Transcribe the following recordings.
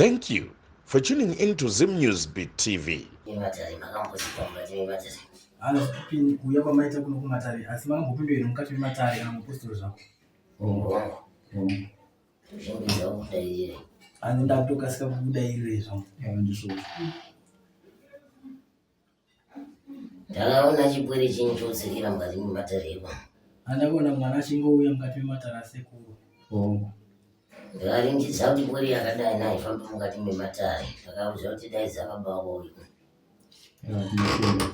Thank you for tuning in to Zim News Beat TV. Matare makambosvika mukati mematare. Hanzi kupin kuuya kwamaita kuno kumatare asi makambopindwa here mukati mematare kana mupostori zvako? Hongu. Toshingiridza kukudairira. Hanzi ndakutokasika kukudairira zvangu. Ndizvozvo. Ndakaona chipwere chenyu chotsikira mukati mematare ekwa. Handakaona mwana achingouya mukati mematare asekuru. Hongu. Ndakaringidza kuti pwere yakadai naifambe mukati mematare. Ndakaudza kuti daidza baba wako uyu. Tinotenda.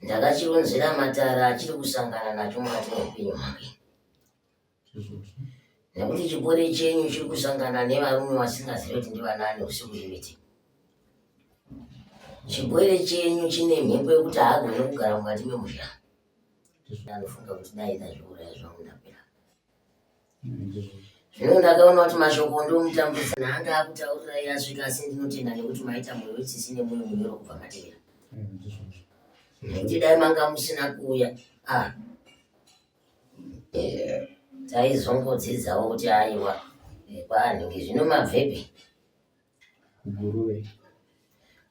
Ndakachironzera matara achiri kusangana nacho mukati meupenyu hwake. Nekuti chipwere chenyu chiri kusangana nevarume vasingazive kuti ndivanani usiku chivete. Chipwere chenyu chine mhepo yekuti haagone kugara mukati memusha. Anofunga kuti dai ndazviuraya zvangu ndapera. Zvino ndakaona kuti mashoko ndomutambudza naanga akutaurirai asvika asi ndinotenda nekuti maita mwoyo wetsitsi nemwoyo munyoro kubva matevera. Nekuti dai manga musina kuuya ah, taizongodzidzawo kuti aiwa kwanhingi zvino mabvepi. Guruve.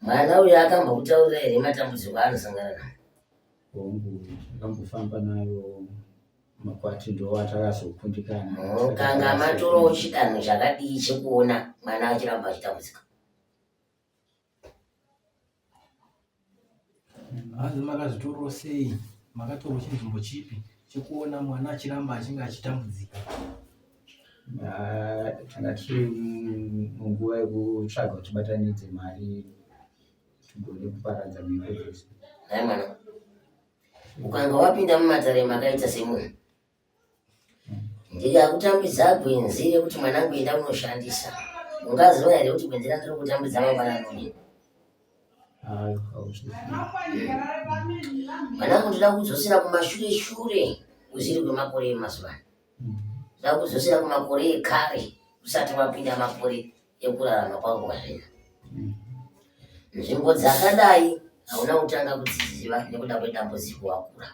Mwana uyu akambokutaurira here matambudziko aanosangana nawo? Hongu, takambofamba nayo makwati ndo atakazokundikana. Mukanga matorawo chidanho chakadii chekuona mwana achiramba achitambudzika? Hanzi makazvitorawo sei? Makatorwa chinzvimbo chipi chekuona mwana achiramba achinge achitambudzika? Ah, tanga tiri munguva yekutsvaga kuti tibatanidze mari tigone kuparadza mhepo dzese. Nhai mwana, ukanga wapinda mumatare makaita semunhu ndikakutambidza gwenzi rekuti mwanangu enda unoshandisa ungaziva here kuti gwenzi randiri kutambidza mangwana anoni mwanangu ndinoda kudzosera kumashure shure kuziri kwemakore emazuva ano ndinoda kudzosera kumakore ekare usati wapinda makore ekurarama kwako kwazvino nzvimbo dzakadai hauna kutanga kudziziva nekuda kwedambudziko wakura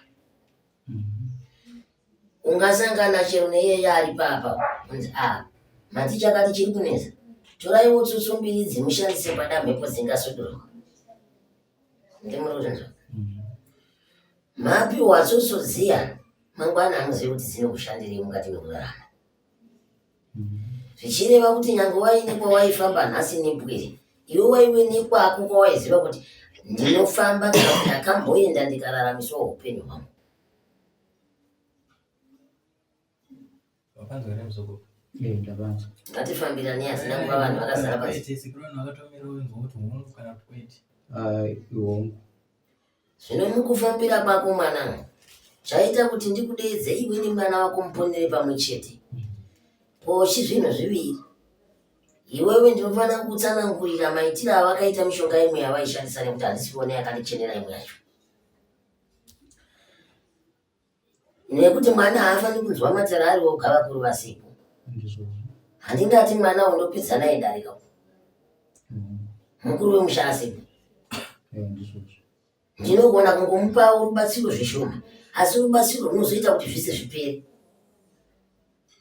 Ungasangana chero neiyeye ari papa kunzi a ah, mati chakati chiri kunetsa toraiwo tsutsu mbiri dzimushandise pada mhepo dzingasudurwa ndimuri kuzvinzwa mapiwa tsutsu dziya mangwana amuzivi kuti dzinokushandirei mukati mekurarama Zvichireva kuti nyange waine kwawaifamba nhasi nepwere, iwe waive nekwako kwawaiziva kuti ndinofamba kana kuti ndakamboenda ndikararamiswa upenyu hwangu. Wakanzwa here muzukuru? Eh, ndakanzwa. Ngatifambirane hatina nguva vanhu vakazara pasi. Kwete, sekuru vanhu vakatomira unzwa kuti hongu kana kuti kwete. Ah, hongu. Zvino mukufambira kwako mwanangu, chaita kuti ndikudeedze iwe nemwana wako muponere pamwe chete. Poshi zvinhu zviviri. Iwewe ndinofanira kukutsanangurira maitiro avakaita mishonga imwe yavaishandisa nekuti handisi kuona yakandichenera imwe yacho. Nekuti mwana haafaniri kunzwa matare ari oga vakuru vasipo. Handingati mwana undopedza naye darika mukuru wemusha asipo. Ndinogona kungomupa rubatsiro zvishoma, asi rubatsiro runozoita kuti zvese zvipere.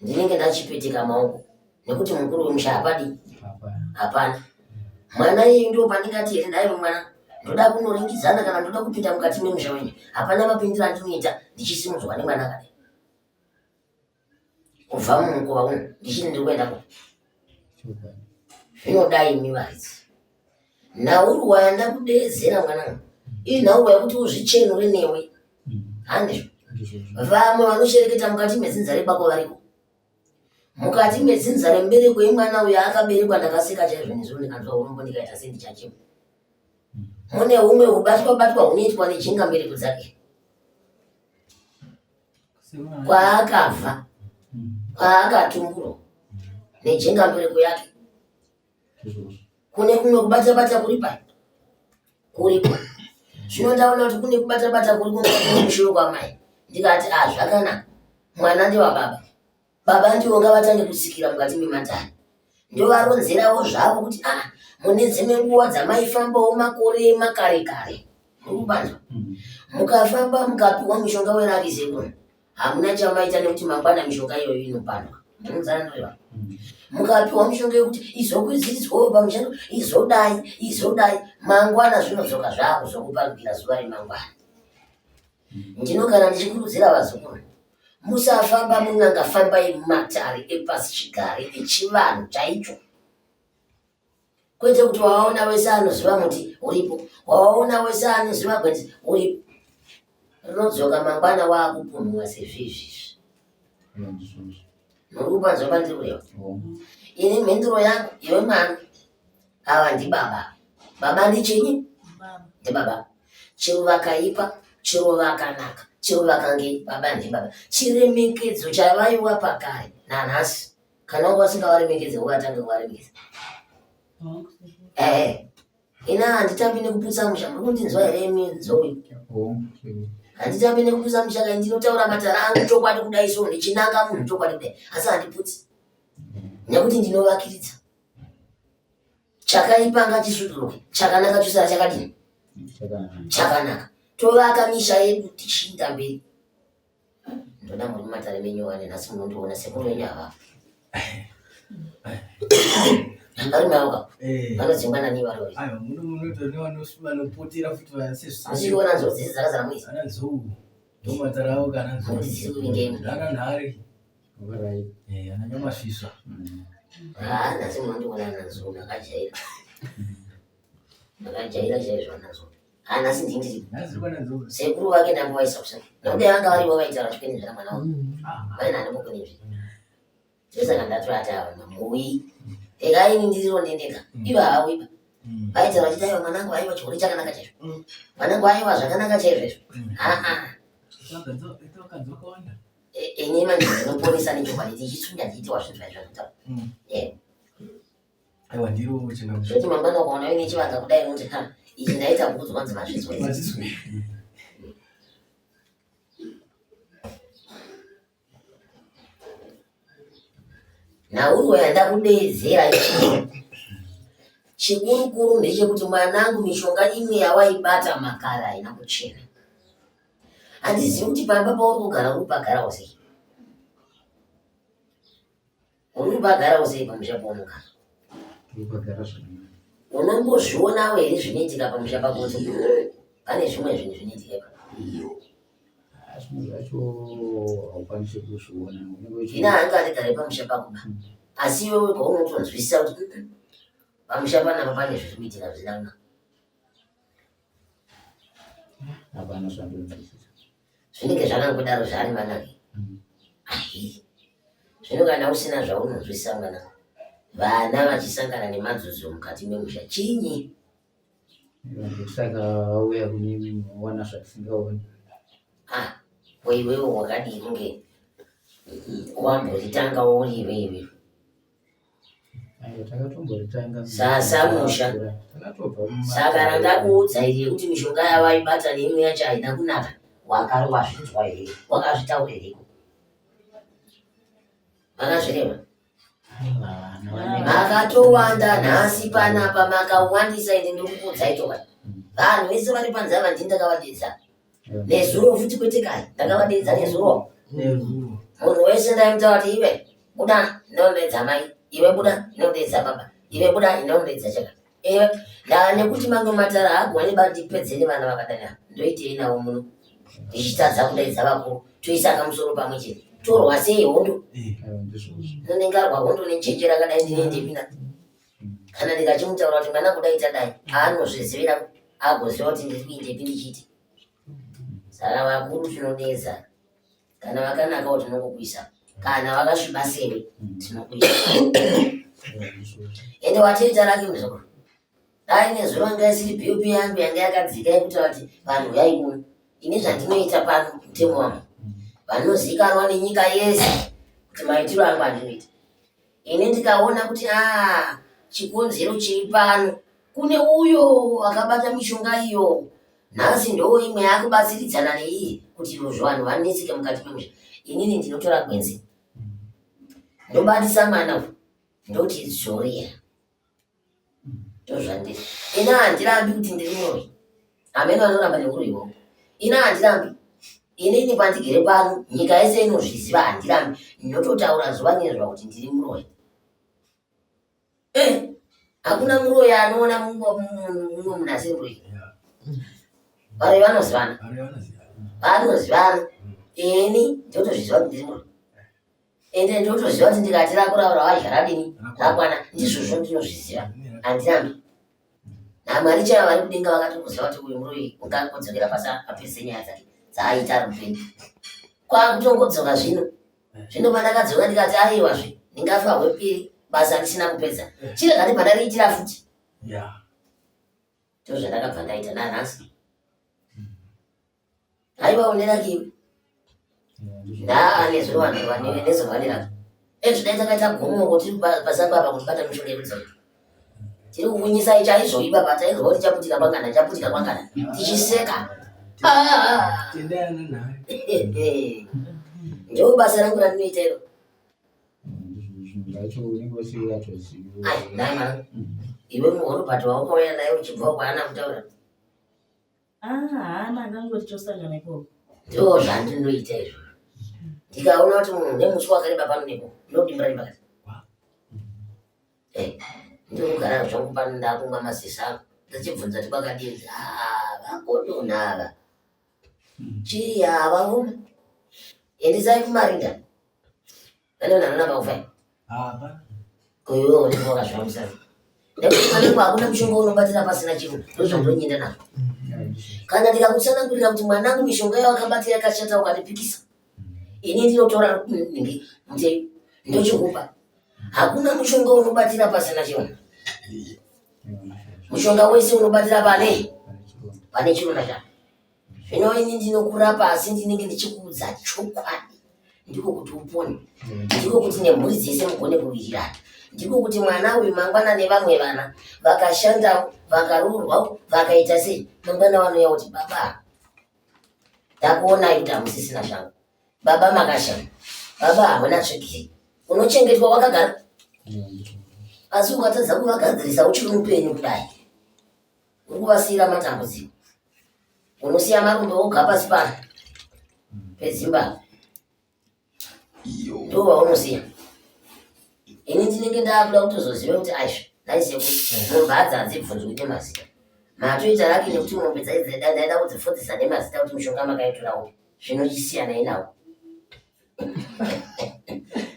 Ndinenge ndachipeteka maoko nekuti mukuru wemusha hapadi hapana. Mwana iyeyu ndo pandingati here nhaiwe mwana ndoda kunoringidzana kana ndoda kupinda mukati memusha wenyu hapana mapindiro andinoita ndichisimudzwa nemwana akadai kubva mumukova uno ndichiti ndiri kuenda ku zvinodai imi varidzi nhaurwa yandakudeedzera mwanangu inhaurwa yekuti uzvichenure newe handizvo vamwe vanoshereketa mukati medzinza rebako variko mukati medzinza rembereko yemwana uyo akaberekwa ndakaseka chaizvo nezuro ndikanzwa urombo ndikaita sendichachema mune humwe hubatwa batwa hunoitwa nejinga mbereko dzake kwaakabva kwaakatumburwa nejinga mbereko yake kune kumwe kubata bata kuri pai kuriko zvino ndaona kuti kune kubata bata kuri kumushure kwamai ndikati a ah, zvakanaka mwana ndewababa baba ndivo ngavatange kutsikira mukati mematare ndovaronzerawo zvavo kuti a ah, mune dzimwe nguva dzamaifambawo makore makare kare. Muri kupanzwa? Mukafamba mukapiwa mushonga weraki sekuru, hamuna chamaita nekuti mangwana mishonga iyoyo inopandwa. Ndinodzana ndoreva. Mukapiwa mishonga yekuti izokwidziridzwawo pamushando, izodai, izodai, mangwana zvinodzoka zvakuzokupandukira zuva remangwana. Ndinogara ndichikurudzira vazukuru, musafamba mun'anga, fambai mumatare epasichigare echivanhu chaicho. Kwete kuti wawaona wese anoziva muti uripo, wawaona wese anoziva gwenzi uripo. Rinodzoka mangwana waakupumhiwa sezvizvizvi. Muri kupanzwa pandiri kureva? Ini mhinduro yangu iwe mwana, ava ndibaba. Baba ndichinyi? Ndibaba. Chero vakaipa, chero vakanaka, chero vakange baba ndibaba. Chiremekedzo chavaiwa pakare nanhasi kana wanga usingavaremekedze uvatange kuvaremekedza ehe ina handitambi nekuputsa musha muri kundinzwa here imi nzou handitambi nekuputsa musha kai ndinotaura matara angu chokwadi kudai so ndichinanga munhu chokwadi kudai asi handiputsi nekuti ndinovakiridza chakaipa ngachisuduruke chakanaka chosara chakadini chakanaka tovaka misha yedu tichiinda mberi Ndoda muri mumatare menyu wani nhasi munondiona sekuru venyu ava. Vari mauka. Eh. Vanodzingwa nani vari vari. Aiwa muno munoita nevanopotera futi vasezvisana. Asi iona nzou dzese dzakazara muizi. Ana nzou. Ndomatare avo kana nzou. Kuti dziri kuvingei. Ana nhari. Alright. Eh, ana nyamasvisva. Ah, nhasi munondiona ana nzou ndakajaira. Ndakajaira chaizvo ana nzou. Ah, nhasi ndini ndiri. Nhasi kwana nzou. Sekuru vake ndambovaisa kusana. Nekuti vanga varivo vaitaura chikwenenzvera mwana wavo. Ah. Vaina handimbokunenzvera. Saka ndatoati ava mamuyi. Ega ini ndiriro ndendega. Ivo havauyiba. Vaitaura vachiti aiwa mwanangu aiwa chihuri chakanaka chaizvo. Mwanangu aiwa zvakanaka chaizvo izvo. Aa. Vakadzi vakawanda. Ini manje ndinoponesa nechokwadi ndichitsunya ndichiti wazvinzwa izvo zvandinotaura. Eh. Aiwa ndiro chinga. Zvoti mangwana ukaona uine chivanga kudai unoti ha ichi ndaita kuudzwa kwanzi mazvinzwa izvi. Mazviswe. Nhaurwa yandakudeedzera iyi chikurukuru ndechekuti mwanangu mishonga imwe yawaibata makare haina kuchena. Handizivi kuti pamba pauri kugara uri kupagarawo sei. Uri kupagarawo sei pamusha paunogara? Uri kupagara zvakanaka. Unombozvionawo here zvinoitika pamusha pako kuti pane zvimwe zvinhu zvinoitika ipapo? Ah, Zvimwe zvacho haukwanisi kuzviona. Unenge uchi- Ina hangu andigare pamusha pako ba. Asi iwe wega unotonzwisisa kuti pamusha panapa pane zviri kuitika zvisina kunaka. Hapana zvandonzwisisa. Zvinenge zvakangodaro zvaari manake. Ahi. Zvino kana usina zvaunonzwisisa mwana, vana vachisangana nemadzudzo mukati memusha chinyi? Saka vauya kune imi moona zvatisingaoni. Ah, ko iwewe wakadii kunge wamboritanga uri iwe iwe? Aiwa takatomboritanga. Sasa musha. Takatobva muma- Saka randakuudza iri yekuti mishonga yavaibata neimwe yacho haina kunaka, wakazvinzwa here? Wakazvitaurireko? Makazvireva? Aiwa, vana vanenge- Makatowanda nhasi panapa, makawandisa ende ndikukuudzai chokwadi. Vanhu vese vari panze ava ndini ndakavadeedza. Nezuro futi kwete kare, ndakavadeedza nezuro. Nezuro. Munhu wese ndaimutaura kuti iwe buda ndinodeedza mai, iwe buda ndinodeedza baba, iwe buda ndinodeedza chakati. Iwe ndaa nekuti mamwe matara haagoni bandipedzere vana vakadai ava. Ndoitei navo muno? Ndichitadza kudaidza vakuru, toisa kamusoro pamwe chete. Torwa sei hondo? Eh. Aiwa, ndizvozvo. Ndingarwa hondo nechenje rakadai ndine ndipinda. Kana ndikachimutaura kuti mwana kudai tadai, anozvizivira agoziva kuti ndiri kuindepi ndichiti. Saka vakuru tinodeedza. Kana vakanakawo tinongokuisa. Kana vakasviba sewe tinokuisa. Aiwa, ndizvozvo. Ende watoita rake muzukuru. Dai nezuro yanga isiri BP yangu yanga yakadzika yekuti kuti vanhu uyai kuno. Ini zvandinoita pano mutemo wangu. Vanozikanwa nenyika yese kuti maitiro angu andinoita. Ini ndikaona kuti ah chikonzero chiri pano kune uyo akabata mishonga iyo nhasi ndo imwe yakubatsiridzana neiyi kuti vanhu vanetseke mukati memusha. Inini ndinotora gwenzi ndobatisa mwana uyu ndoti dzorera. Ndozvandiri. Ini handirambi kuti ndiri muroyi. Hameno vanoramba neuroyi hwavo. Ini handirambi. Inini pandigere pano nyika yese inozviziva handirambi. Ndinototaura zuva nezuva kuti ndiri muroyi. Eh, hakuna muroyi anoona mumwe munhu asiri muroyi. Varoyi vanozivana. Vanozivana. Ini ndotozviziva kuti ndiri muroyi. Ende ndotoziva kuti ndikati rako raura wadya radini rakwana ndizvozvo ndinozviziva handirambi. NaMwari chaivo vari kudenga vakatokuziva kuti uyu muroyi ungangodzokera pasi apedzise nyaya dzake dzaaita ari mupenyu. Kwakutongodzoka zvino. Zvino pandakadzoka ndikati aiwazve ndingafa hwepiri basa ndisina kupedza. Chirega ndibva ndariitira futi. Yeah. Ndozvandakabva ndaita nanhasi. Haiwa une raki iwe. Ndaa nezuro vanhu vane nezuro vane raki. Ezvo dai takaita gomo tiri pasango apa kutibata mishonga yekudzora. Tiri kukunyisai chaizvo ipapa taizwa kuti chaputika kwangana chaputika kwangana tichiseka. Ah. Tendayana naye. Ndiro basa rangu randinoita iro. Zvinhu zvacho unenge usingatozivi. Ai, ndai mwana. Iwe muhorobhati wawakauya naye uchibva kwaana kutaura. Ah, haana akangoti tosangana ikoko. Ndoo zvandinoita izvo. Ndikaona kuti munhu nemusi wakareba pano nepo, ndodimbura nepakati. Eh, ndinogara zvangu pano ndakumwa mazisa angu. Ndachibvunza kuti kwakadii? Ah, vakodonha ava. Chii havaoma. Endesai kumarinda. Pane vanhu vanoramba kufa. Hapana. Ko iwewe unenge wakazvambisa. Nekuti mwanangu hakuna mushonga unobatira pasina chiro. Ndozvandonyenda nazvo. Kana ndikakutsanangurira kuti mwanangu mishonga yawakabatira yakashata ukandipikisa. Ini ndinotora nhingi muteyo ndochikupa. Hakuna mushonga unobatira pasina chiro. Mushonga wese unobatira pane pane chironda chako. Zvino ini ndinokurapa asi ndinenge ndichikuudza chokwadi. Ndiko kuti upone. Ndiko kuti nemhuri dzese mugone kuwirirana. Ndiko kuti mwana uyu mangwana nevamwe vana vakashandawo, vakaroorwawo, vakaita sei, mangwana vanouya kuti baba ndakuonai kuti hamusisina zvangu. Baba makashanda. Baba hamuna tsvigiri. Unochengetwa wakagara. Asi ukatadza kuvagadzirisa uchiri mupenyu kudai. Uri kuvasiira matambudziko. Unosiya marombe oga pasi pano pedzimba. Ndiwo vaunosiya. Ini ndinenge ndakuda kutozoziva kuti aizvo nhai sekuru mombe hadzi hadzibvunzwi nemazita. Matoita raki nekuti mombe dzaidza ndaida kudzifudzisa nemazita kuti mishonga makaitora upi. Zvino chisiyanai nawo.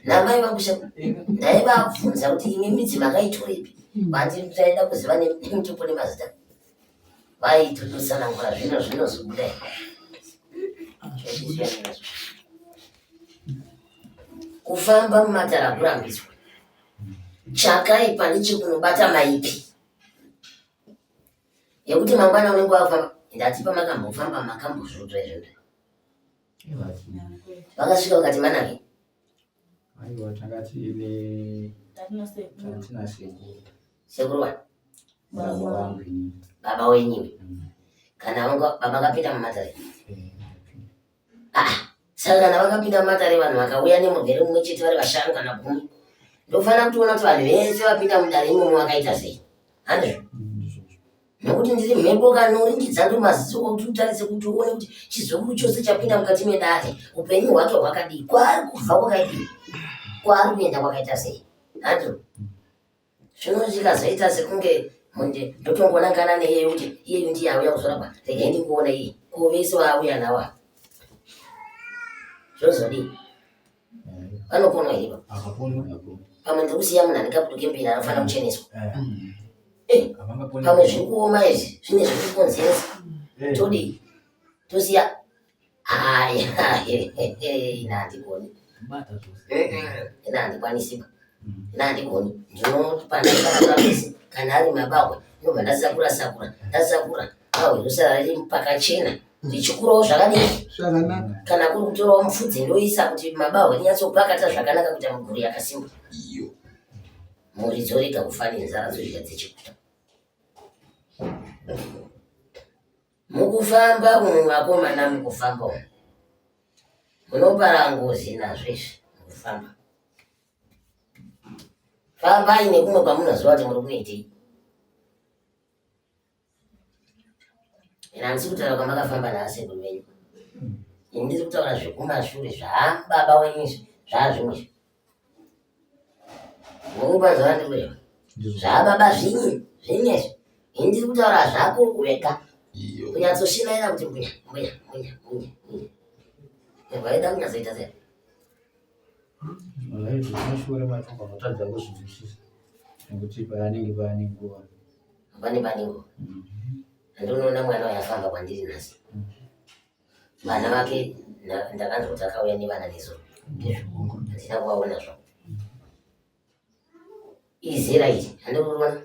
Namai vangu sekuru ndaivabvunza kuti imi midzi makaitorepi vati taida kuziva nemutupo nemazita. Vaitotsanangura zvino zvinozobuda kufamba mumatara kurambiswa. Chakaipa ndechekunobata maipi yekuti mangwana unenge wafamba ndati pamakambofamba makambozviudzwa izvo vakasvika vakati manake Aiwa tanga tiine tatina sekuru. Sekuru wani? Baba wangu inini. Baba wenyu. Kana vanga baba vakapinda mumatare. Ah, saka kana vakapinda mumatare vanhu vakauya nemurwere mumwe chete vari vashanu kana gumi. Ndofanira kutoona kuti vanhu vese vapinda mudare imomo vakaita sei. Handizvo? Nekuti ndiri mhepo kanoringidza ndomaziso kuti utarise kuti uone kuti chizukuru chose chapinda mukati medare upenyu hwake hwakadii, kwaari kubva kwakadii, kwaari kuenda kwakaita sei. Handizvo? Zvino zvikazoita sekunge munde ndotongonangana neiyeyo kuti iyeyu ndiye auya kuzorapa, regai ndingoona iye. Ko vese vaauya navo ava zvozodii? Vanoponwa here baba? Akaponwa. Pamwe ndiri kusiya munhu anenge abuduke mberi anofanira kucheneswa. Eh. Eh, Havangaponi. pamwe zviri kuoma izvi zvine zviri kukonzeresa. Eh. Todii? Tosiya aya ina handigoni. Bata zvose. Ina handikwanisi ba. Ina handigoni. Ndinopanda pese kana ari mabahwe ndobva ndasakura sakura ndasakura bahwe rosara riri pakachena richikurawo zvakadii Zvakanaka. kana kuri kutorawo mufudze ndoisa kuti mabahwe rinyatsopakata zvakanaka kuita muguru yakasimba. Mhuri dzorega kufa nenzara dzodya dzechikuta. Mukufamba umu vakomana mukufamba umu munopara ngozi nazvo izvi mukufamba. Fambai nekumwe kwamunoziva kuti muri kunoitei. Ina handisi kutaura kwamakafamba naasekuru venyu. Ini ndiri kutaura zvekumashure zvaababa wenyu izvi zvaazvimwe izvi. Munopa zvandiri kureva. Zvaababa zvinyi zvinyi izvi. Ini ndiri kutaura zvako wega. Kunyatsoshingaira kuti mbuya mbuya mbuya mbuya mbuya. Vaida kunyatsoita sei? Zvemashure macho unotadza kuzvinzwisisa nekuti paanenge paane nguva. Pane pane nguva. Andinoona mwana uyu afamba kwandiri nhasi. Vana vake ndakanzwa kuti akauya nevana nezuro. Ndizvo handina kuvaona zvavo. Izera iri handiriona.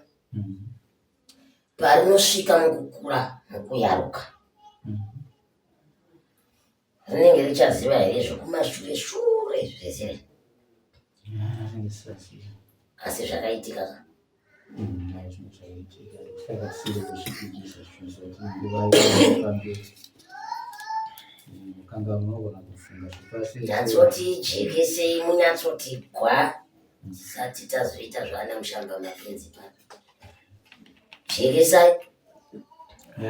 Parinosvika mukukura mukuyaruka. Rinenge richaziva here zvekumashure shure zvezera? Asi zvakaitika ka? Nyatsoti jekesei munyatsoti gwa tisati tazoita zvaana mushamba mapenzi pano. Jekesai.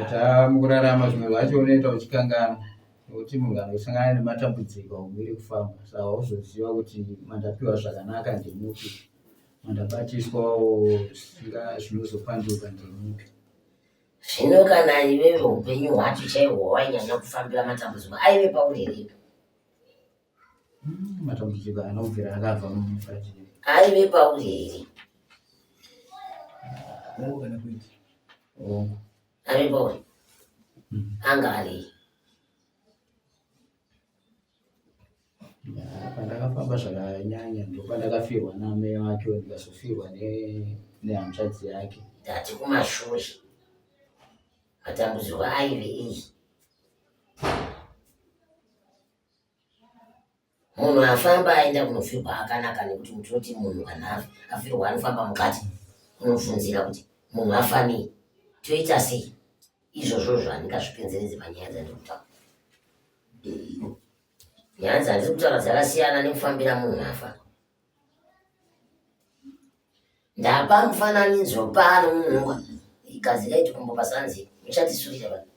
Taa mukurarama zvimwe zvacho unoita uchikanganwa nekuti munhu kana uchisangana nematambudziko haumiri kufamba saka hauzoziva kuti mandapiwa zvakanaka ndemupi mandabatiswawo zvinozopanduka ndemupi. Zvino kana iwewe upenyu hwacho chaihwo wainyanya kufambira matambudziko aive pauri here? Matambudziko anobvira akabva mukati. Aive pauri here? Hongu kana kwete. Hongu. Aive pauri? Anga ari. Pandakafamba zvakanyanya ndopandakafirwa naamai vake ndikazofirwa nehanzvadzi yake. Ndati kumashure matambudziko aive iyi. Munhu afamba aenda kunofirwa akanaka nekuti tinoti munhu kana afirwa anofamba mukati unobvunzira kuti munhu afa nei toita sei izvozvozvo handingazvipinziridzi panyaya dzandiri kutaura. Nyaya dzandiri kutaura dzakasiyana nekufambira munhu afa. Ndapa mufananidzo pano munhu igazirai tukumbo pasanzi muchatisurira vanhu.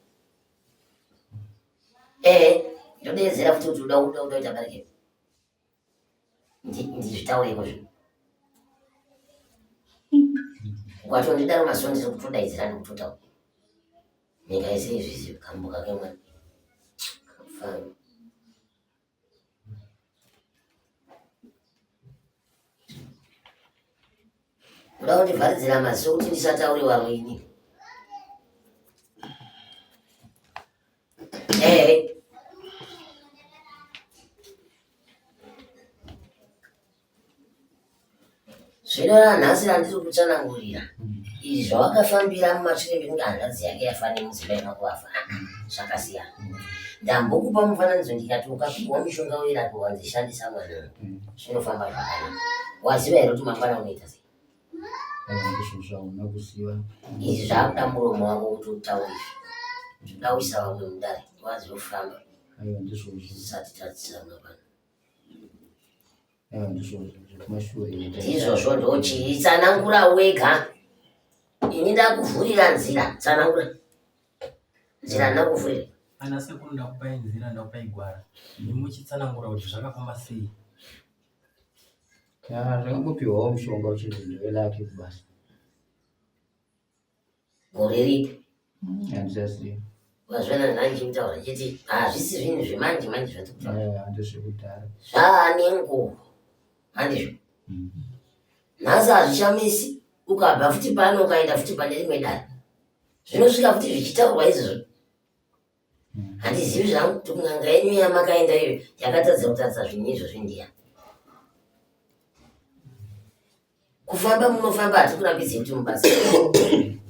Eh, ndodeedzera futi kuti uda uda uda kuita barike. Ndizvitaureko zvino. Ukatondidaro mazuva ndiri kutodaidzira nekutotaura. Nyika yese izvizivi kambuka kemwana. Kafana. Kuda kundivharidzira maziso kuti ndisataure wamwe ini. Ehe. Zvino ranhasi randiri kutsanangurira izvi zvawakafambira mumashure mekunge hanzvadzi yake yafa nemudzimai wako afa zvakasiyana. Ndambokupa mufananidzo ndikati ukapihwa mushonga uirapi wanzi shandisa mwana zvinofamba zvakanaka. Waziva here kuti mangwana unoita sei? Izvi zvakuda muromo wako kuti utaure izvi. Zvinoda kuisa vamwe mudare wazofamba tisati tatsana pano. Ndizvozvo ndochii tsanangura wega. Ini ndakuvhurira nzira tsanangura. Nzira ndakuvhurira. Ana sekuru ndakupai nzira ndakupai gwara. Imi muchitsanangura kuti zvakafamba sei. Zvakangopiwawo mushonga uchinzi ndiwe lucky kubasa. Gore ripi? Handichazivi. Wazviona nhai ndichikutaura ndichiti hazvisi zvinhu zvemanje manje zvatiri kutaura. Eh, handizvekudhara. Zvaane nguva. Handizvo? Nhasi hazvishamisi ukabva futi pano ukaenda futi pane rimwe dare. Zvinosvika futi zvichitaurwa izvozvo. Handizivi zvangu kuti kun'anga yenyu yamakaenda iyo yakatadza kutaridza zvinhu izvozvi ndiyani. Kufamba munofamba hatikurambidzei kuti mubatsire.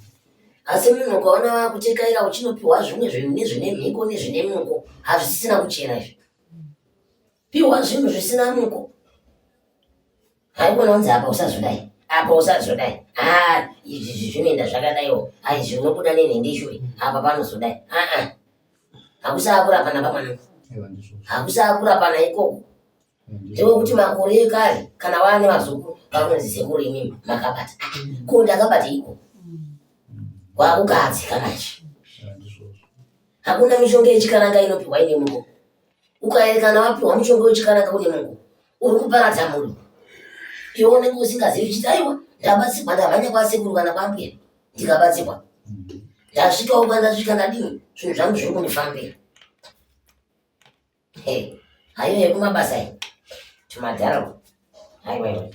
Asi munhu ukaona wakutekaira uchinopiwa zvimwe zvinhu nezvine mhiko nezvine muko hazvisisina kuchena izvi. Piwa zvinhu zvisina muko. Haikona kunzi apa usazodai, apa usazodai. Ah, izvi zvinoenda zvakadaiwo. Ah, izvi unobuda nenhendeshure, apa panozodai. Ah ah. Hakusakurapana pamwana. Hakusakurapana ikoko. Ndewekuti makore ekare kana waane vazukuru vanonzi sekuru imimi makabata. Ko ndakabata iko? Wakugadzika manje. Hakuna mishonga yechikaranga inopiwa ine mungo. Ukaerekana wapiwa mushonga wechikaranga une mungo, uri kuparadza mhuri. Iwe unenge usingazivi uchiti aiwa ndabatsirwa ndamhanya kwasekuru kana kwambuya ndikabatsirwa. Ndasvikawo kwandasvika ndadini zvinhu zvangu zviri kundifambira. Hey, hayo yekumabasa iyi tumadhara haiwa iwe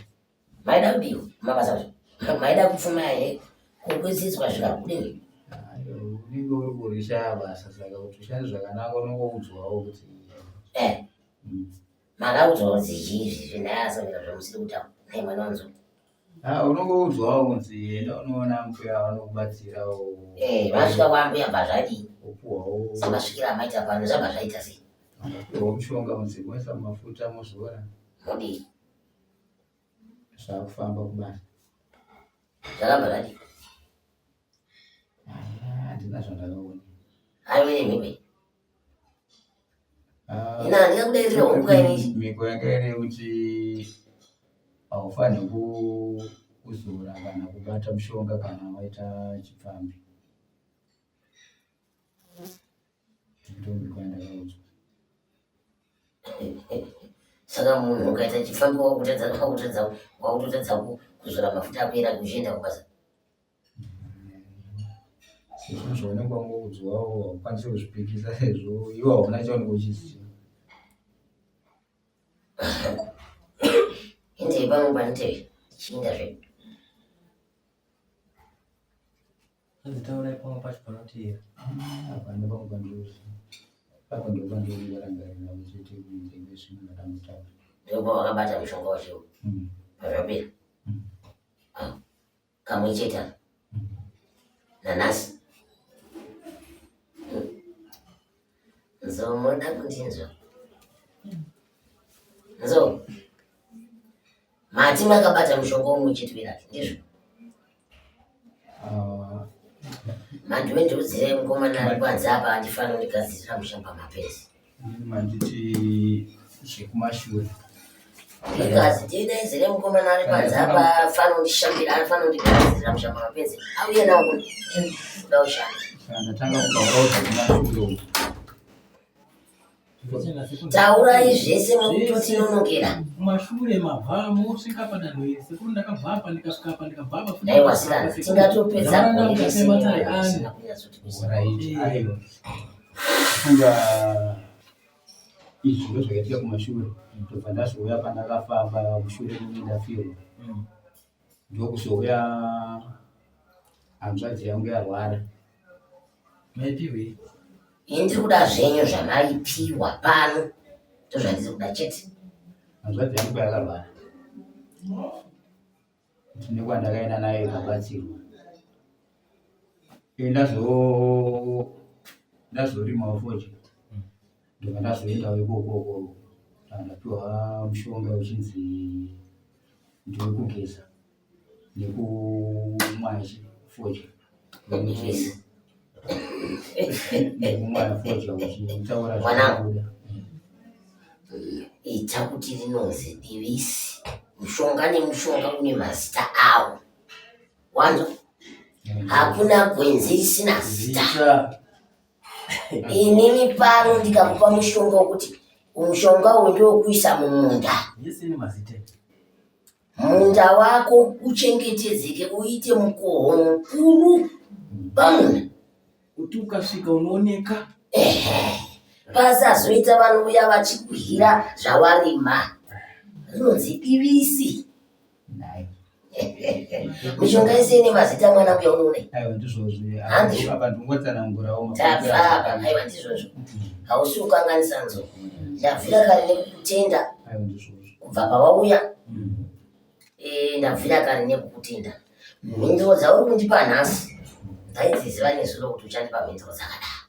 maida kudiwa kumabasa zvo maida kupfuma here kukwidzidzwa zvikakudini unenge uri kurishaya basa saka kuti ushande zvakanaka unongoudzwawo kuti eh makaudzwa kuti chii izvi zvindayasomera zvamusiri kutaura nhai mwana wanzo Ah, unongoudzwawo kunzi enda unoona mbuya vanokubatsirawo. Eh, vasvika kwambuya bva zvadii? Wopuwawo. Semasvikiro amaita pano zvabva zvaita sei? Wopuwawo mushonga kunzi moisa mafuta mozora. Modii? Zvakufamba kubasa. Zvakabva zvadii? Ah, handina zvandakaona. Aiwe nemhiko. Ah, Ina handingakudairira huku kaini. Mhiko yanga iri yekuti haufaniri kuzora kana kubata mushonga kana waita chipfambi. Ndiyo mhiko yandakaudzwa. Saka munhu ukaita chipfambi wakutadza wakutadza wakutotadza kuzora mafuta akuera uchienda kubasa. Sezvo zvaunenge wangoudzwawo haukwanisi kuzvipikisa sezvo iwe hauna chaunenge uchiziva. Indei pamwe panitei chiinda zvedu. Hanzi taurai pamwe pacho panoteera. Hapana pamwe pandinoziva. Pamwe ndopandinorangarira uchiti kunze kwezvinhu zvandambotaura. Ndipo wakabata mushonga wacho pazvapera. Kamwe chete apa. Nanhasi. Nzou moda kundinzwa. Nzou. Mati makabata mushonga umwe chete weraki ndizvo? Ah. Mandiwe ndiudzire mukomana ari panze apa andifanira kundigadzirira musha pamapezi. Manditi zvekumashure. Ndikazi ndidaidzire mukomana ari panze apa afanira kundishambira anofanira kundigadzirira musha pamapezi. Auye nawo kuno. Kuda kushanda. Saka ndatanga kutaurawo zvekumashure uku. Taurai zvese mukutotinonokera. Kumashure mabva mosvika padanho iri sekuru ndakabva apa ndikasvika apa ndikabva apa futi Dai wasikana tingatopedza gore rese Matare nevanhu ani. vasina kunyatsoti kuziva. Right, aiwa. Funga izvi ndo zvakaitika kumashure. Ndobva ndazouya pandakafamba mushure mekunge ndafirwa. Ndokuzouya hanzvadzi yangu yarwara. Maipiwei? Ini ndiri kuda zvenyu zvamaipiwa pano ndozvandiri kuda chete. Hanzvadzi yangu yakarwara. Tine kwandakaenda nayo ikabatsirwa. Ini ndazorimawo fodya. Ndobva ndazoendawo ikoko ukoko. Ndapiwa mushonga uchinzi ndewekugeza nekumwaya fodya. Nekumwaya fodya uchitaura Mwanangu. zvaunoda. Ita kuti rinonzi divisi. Mushonga nemushonga une mazita awo. Wanzwa? Hakuna gwenzi risina zita. Zita. Inini pano ndikakupa mushonga wekuti mushonga uyu ndewekuisa mumunda. Yese ine mazita. Munda wako uchengetedzeke uite mukoho mukuru pamunda. Kuti ukasvika unooneka. Ehe. Pasazoita vanouya vachikuhira zvawarima. Rinonzi divisi. Nhai. Mishonga yese ine mazita mwana uya unoona. Aiwa ndizvozvo. Handizvo. Apa ndingotsanangurawo Tabva apa aiwa ndizvozvo. Hausi kukanganisa nzou. Ndabvira kare nekukutenda Aiwa ndizvozvo. kubva pawauya. Eh, ndabvira kare nekukutenda. Mhinduro dzauri kundipa nhasi ndaidziziva nezuro kuti uchandipa mhinduro dzakadaro.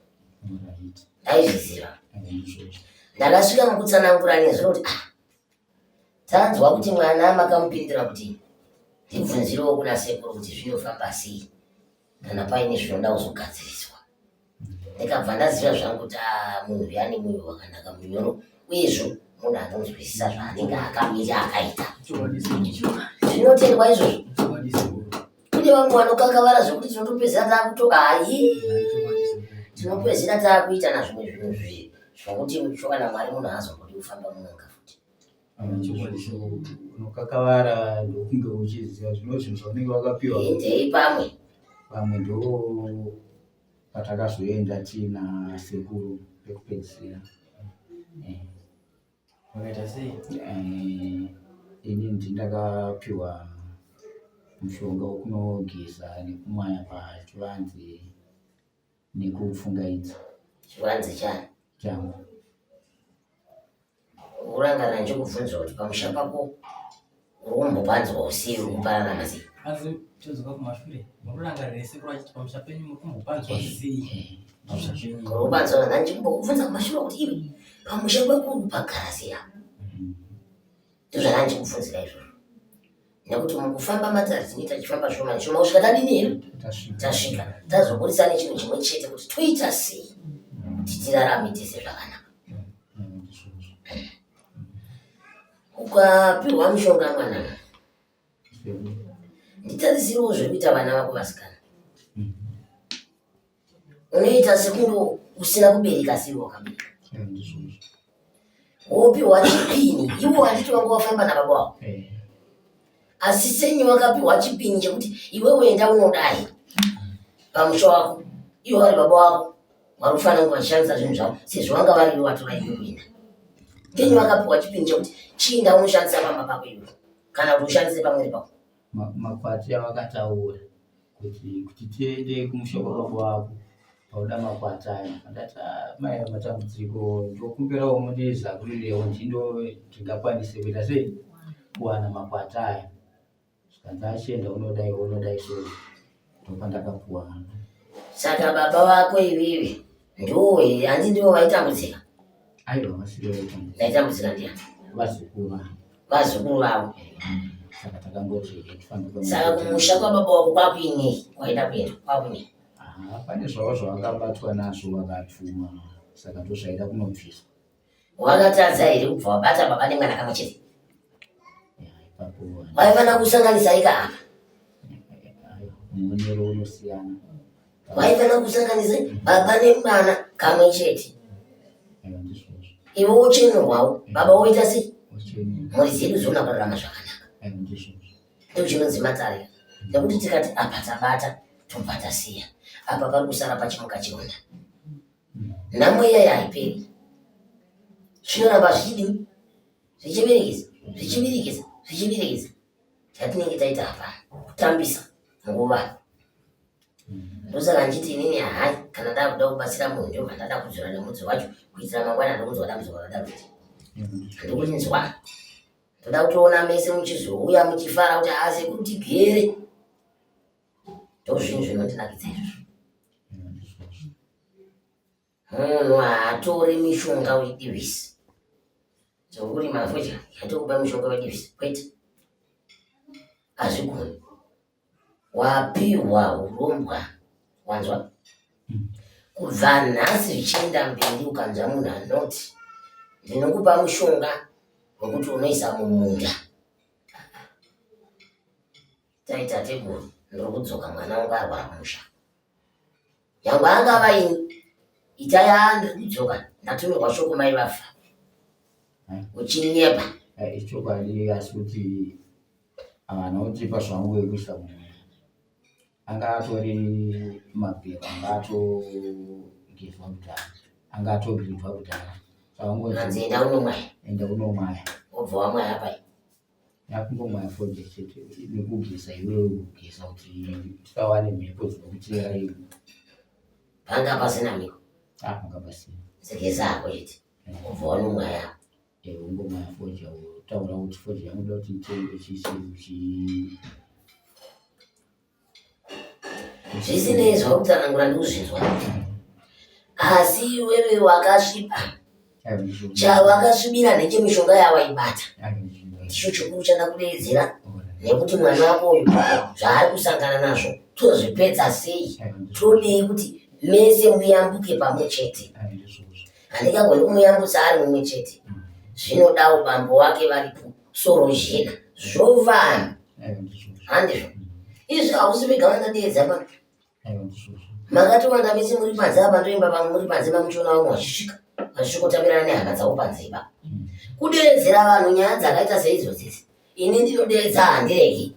Right. Ndaizviziva. Aiwa ndizvozvo. Ndakasvika mukutsanangura nezuro kuti ah, tanzwa kuti mwana makamupindura kuti ndibvunzirewo kuna sekuru kuti zvinofamba sei kana paine zvinoda kuzogadziriswa. Ndikabva ndaziva zvangu kuti ah, munhu uyu ane mwoyo wakanaka munyoro uyezvo munhu anonzwisisa zvaanenge akamira akaita. Chokwadi sekuru. Zvinotendwa izvozvo. Chokwadi sekuru. Kune vamwe vanokakavara zvekuti tinotopedzera takutoka hayi. Chokwadi sekuru. Tinopedzisira taakuita nazvimwe zvinhu zvi zvokuti kana Mwari munhu haazombodi kufamba mun'anga futi. Unokakavara ndokunge uchiziva zvino zvinhu zvaunenge wakapiwa. Endei pamwe. Pamwe ndo patakazoenda tiina sekuru pekupedzisira. Eh. Makaita sei? Eh, ini ndindakapiwa mushonga wekunogeza nekumwaya pachivanze nekupfungaidza. Chivanze chani? Changu. Urangarira ndichikubvunza kuti pamusha pako uri kumbopanzwa sei uri kupararama sei? Asi todzoka kumashure munorangarira sekuru achiti pamusha penyu muri kumbopanzwa sei? Pamusha penyu. Uri kupanzwa ndandichimbokubvunza kumashure kuti iwe pamusha pako uri kupagara sei apa? Ndozvandandichikubvunzira izvozvo. Nekuti mukufamba matare tinenge tachifamba zvishoma neshoma kusvika tadini here? Tasvika. Tazoburisa nechinhu chimwe chete kuti toita sei kuti tirarame tese zvakanaka. Ukapihwa mushonga mwana, nditarisiriwo zvekuita vana vako vasikana. Unoita sekunge usina kubereka asi iwe wakabereka. Wopiwa chipini, iwo handiti wanga wafamba nababa wako. Asi senyi wakapiwa chipini chekuti iwewe enda unodai pamusha wako, iwo vari baba wako vari kufanira kunge vachishandisa zvinhu zvavo sezvo vanga vari ivo vatora iwe kuenda. Ngenyi wakapiwa chipini chekuti chiinda unoshandisa pamba pako iwe kana kuti ushandise pamwiri pako. Makwati avakataura kuti kuti tiende kumusha kwababa wako pauda makwati aya ndati ah, mai matambudziko ndokumbirawo mundizakurirewo ndindo ndingakwanise kuita sei kuwana makwati aya zvikanzi achienda unodai unodai so ndopandakapuwa. Saka baba vako ivivi ndiwo here hanzi ndivo vaitambudzika? Aiwa vasiri vaitambudzika. Vaitambudzika ndiani? Vazukuru. Vazukuru vavo. Saka takangoti tifambe. Saka kumusha kwababa wako kwakuinei kwaida kuenda kwakuinei? Ah, pane zvavo zvavakabatwa nazvo vakapfuma saka ndozvaida kunobviswa. Wakatadza here kubva wabata baba nemwana kamwe chete? Waifana kusanganisa ika apa. Muonero unosiyana. Waifana kusanganisa baba nemwana kamwe chete. Iwe wochenurwawo, baba woita sei? Mhuri dzedu dziona kurarama zvakanaka. Ndochinonzi matare. Nekuti tikati apa tabata tobva tasiya. Apa pari kusara pachimuka chironda. Nhamo iyaya haiperi. Zvinoramba zvichidini? Zvichibirikiza, zvichibirikiza, zvichibirikiza. Chatinenge taita hapana kutambisa nguva. Ndosaka ndichiti inini hai kana ndakuda kubatsira munhu ndobva ndada kudzora nemudzi wacho kuitira mangwana ndokunzwa dambudziko rakada kuita. Handikurinzwa. Ndoda kutoona mese muchizouya muchifara kuti haa sekuru tigere. Ndozvinhu zvinondinakidza izvozvo. Munhu haatore mishonga wedivisi. Dzokurima fodya yatokupa mishonga wedivisi kwete. Hazvigoni. Wapihwa hurombwa wanzwa? Kubva nhasi zvichienda mberi ukanzwa munhu anoti ndinokupa mushonga wekuti unoisa mumunda. Tai tateguru ndiri kudzoka mwana wangu arwara kumusha. Nyangwe angava ini itai haa ndiri kudzoka ndatumirwa shoko mai vafa. Uchinyepa. Eh, ichokwadi asi kuti havana kutipa zvangu vekuisa mumwe anga atori mabhero anga atogezwa kudhara anga atogridwa kudhara Hanzi enda unomwaya. Enda unomwaya. Wobva wamwaya pai. Yakungomwaya fodya chete nekugeza iwewe kugeza kuti tisawane mhepo dzinokuteera iwe. Panga pasina mhiko. Ah, panga pasina. Segeza hako chete. Ubva wanomwaya. Eh, ungomwaya fodya utaura kuti fodya yangu ndoda kuti itengwe chichi chi Zvisinei zvauri kutsanangura ndikuzvinzwa. Asi iwewe wakasviba. Chawakasvibira ndechemishonga yawaibata. Ndicho chikuru chandakudeedzera nekuti mwana wako uyu zvaari kusangana nazvo tozvipedza sei? Todii kuti mese muyambuke pamwe chete? Handingagoni kumuyambutsa ari mumwe chete. Zvinodawo bambo wake varipo soro jena zvovana. Handizvo. Izvi hausi vega vandadeedza pano. Makatowanda mese muri panze apa ndoimba pamwe muri panze mamuchiona vamwe vachisvika vachisvikotambirana nehama dzavo panze ipapo. Kudeedzera vanhu nyaya dzakaita seidzodzidzi ini ndinodeedza handiregi.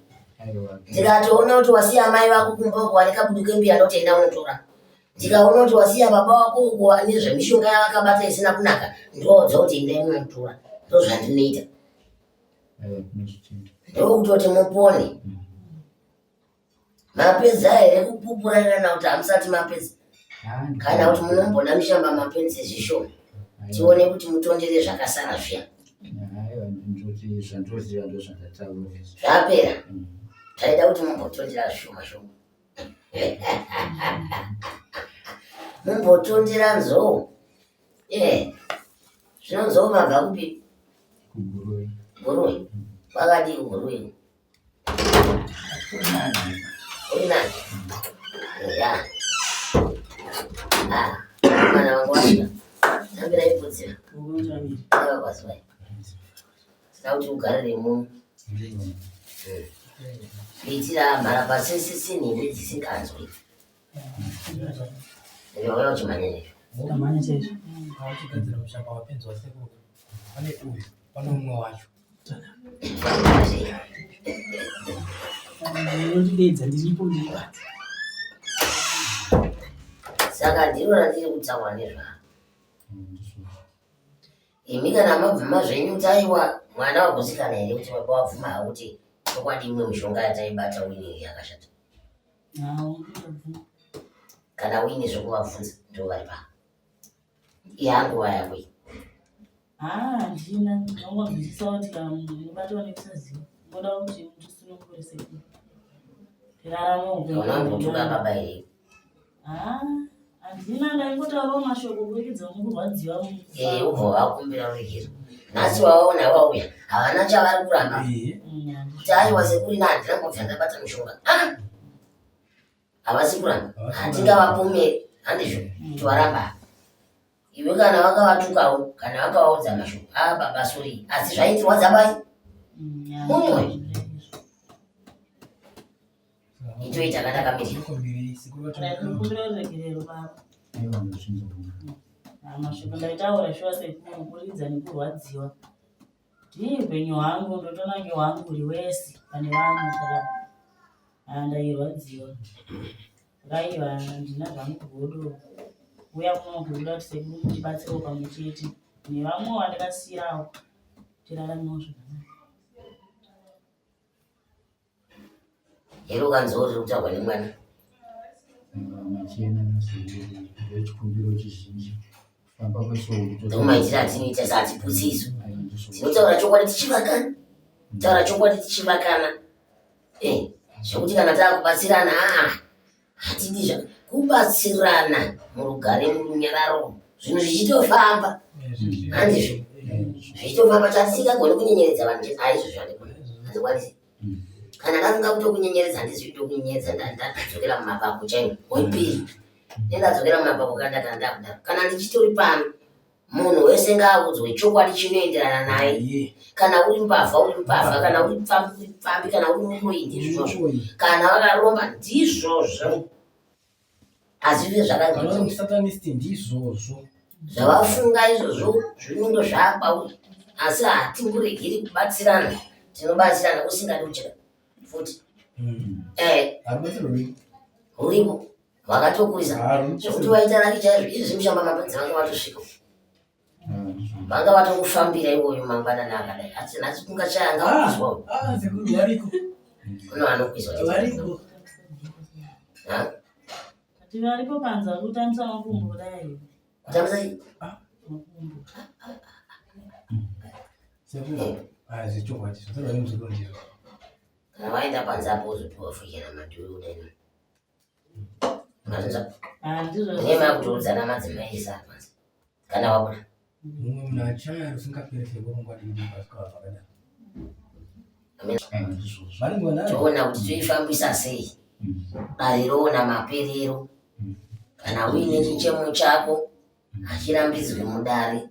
Ndikatoona kuti wasiya mai vako kumba uko vane kabudu kembiya ndotoenda unotora. Ndikaona kuti wasiya baba vako uko vane zvemishonga yavakabata isina kunaka ndoodza kuti endai munotora. Ndozvandinoita. Ndokutoti mupone. Mapedza here kupupura kana kuti hamusati mapedza? Kana kuti munombona mishamba mapenzi zvishoma tione kuti mutondere zvakasara zviya. Zvapera. Taida kuti mumbotondera zvishoma shoma. Mumbotondera nzou. Eh. Zvino nzou mabva kupi? Kuguruve. Guruve. Kwakadii kuguruve? Uri nani? Ya. Ah, mwana wangu wasvika. Tambira iputsira. Aiwa kwaziwai. Saka kuti ugarire muno. Kuitira mharapasisisi nhimbe dzisinganzwi. Ndinoona uchimhanya izvo. Ukamhanya chaizvo. Uchigadzira mushamba wapinzwa sekuru. Pane uyu, pane umwe wacho. Unondideedza ndiripo ndiripo. Saka ndiro randiri kutaura nezvaro. Imi kana mabvuma zvenyu kuti aiwa mwana wagutsikana here kuti baba wabvuma havo kuti chokwadi imwe mishonga yataibata uine yakashata. Kana uine zvekuvabvunza ndivo vari pano. Yanguva yako iyi. Haa handina ndinongonzwisisa kuti kana munhu unobatwa nekusaziva unoda kuti mutisunungure sekuru tirarame upenyu Unambotuka baba here? Haa handina ndaingotaurawo mashoko kuburikidza mukurwadziwa Eh, ubva wakumbira ruregero. Nhasi waona wauya havana chavari kuramba. Kuti aiwa sekuru ini handina mbobva ndabata mushonga. Ah! Havasi kuramba. Hatingavapomeri handizvo kuti varamba. Iwe kana vakavatukawo kana vakavaudza mashoko ah baba sorry asi zvaitirwadza pai mumwe itoita kana kamirira Ndaikumbira ruregerero baba. Mashoko ndaitaura shuwa sekuru kuridza nekurwadziwa. Ndii upenyu hwangu ndotoona kunge hwangu uri wese pane vamwe saka ah, ndairwadziwa. Saka aiwa handina zvangu godo. Uya kuno kuda kuti sekuru mutibatsirewo pamwe chete nevamwe vandakasiyirawo tiraramewo zvakanaka. Here ukanzwa riri kutaurwa nemwana? Machena nasekuru ndechikumbiro chizhinji kufamba kwesoko Ndomaitira atinoita saatiputsi isu. Tinotaura chokwadi tichivakana. Taura chokwadi tichivakana. Eh, zvekuti kana taakubatsirana aa hatidi zva kubatsirana murugare murunyararo zvinhu zvichitofamba handizvo zvichitofamba chatisingagoni kunyenyeredza vanhu chete aizvo zvandigoni handikwanisi kana ndafunga kutokunyenyeredza handizivi kutokunyenyeredza ndadzokera mumapako chaimo wepiri nendadzokera mumapako kana kana ndakudaro kana ndichitori pano Munhu wese ngaaudzwe chokwadi chinoenderana naye. Kana uri mbavha uri mbavha, kana uri pfambi uri pfambi, kana uri muroyi ndizvozvo, kana vakaromba ndizvozvo. Hazvive zvakasatanist ndizvozvo zvavafunga izvozvo zvinongo zvakwauri, asi hatingoregeri kubatsirana, tinobatsirana usingadi kuchera futi. Eh, ruripo Vakatokuisa zvekuti waita raki chaizvo izvi zvimushamba mapedzi vanga vatosvika vanga vatokufambira iwoyo mangwanani akadai asi nhasi kungachaya anga wakwizwa kune vanokwizwa Varipo panze vari kutambisa makumbo kudai. Kutambisa chii? Makumbo. Sekuru, ah, zvechokwadi zvataurwa nemuzukuru ndizvo. Kana waenda panze apo uzopiwa futi kana madhuyu kudai. Nema kutoudzana madzimai ese apanze kana wabuda. Mumwe munhu achaya rusingaperi sekuru nguva diki diki pasvika vanhu vakadaro. Toona kuti toifambisa sei dare roona maperero kana uine chichemo chako hachirambidzwe mudare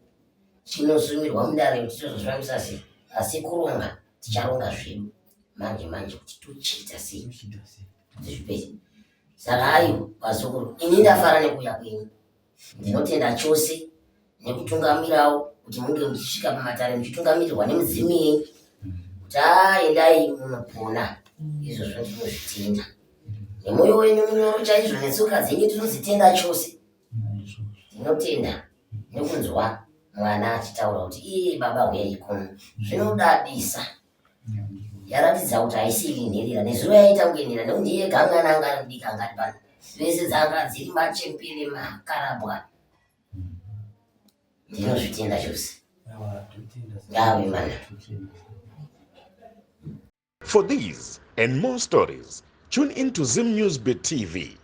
chinosumirwa mudare kuti tozozvifambisa sei asi kuronga ticharonga zvedu manje manje kuti tochiita sei kuti zvipere. Saka aiwa vazukuru, ini ndafara nekuuya kwenyu. Ndinotenda chose nekutungamirawo kuti munge muchisvika pamatare muchitungamirirwa nemidzimu yenyu kuti aendai munopona. Izvozvo ndinozvitenda nemwoyo wenyu munyoro chaizvo netsoka dzenyu ndinozitenda chose. Ndinotenda nekunzwa mwana achitaura kuti iye baba huyai kuno, zvinodadisa. Yaratidza kuti haisiri nherera nezuro yaita kunge nherera nekuti iye ega mwana anga ari mudiki anga ari pano vese dzanga dziri machembere makarabwa. Ndinozvitenda chose. Ngave mana. For these and more stories, tune in to Zim News Bit TV.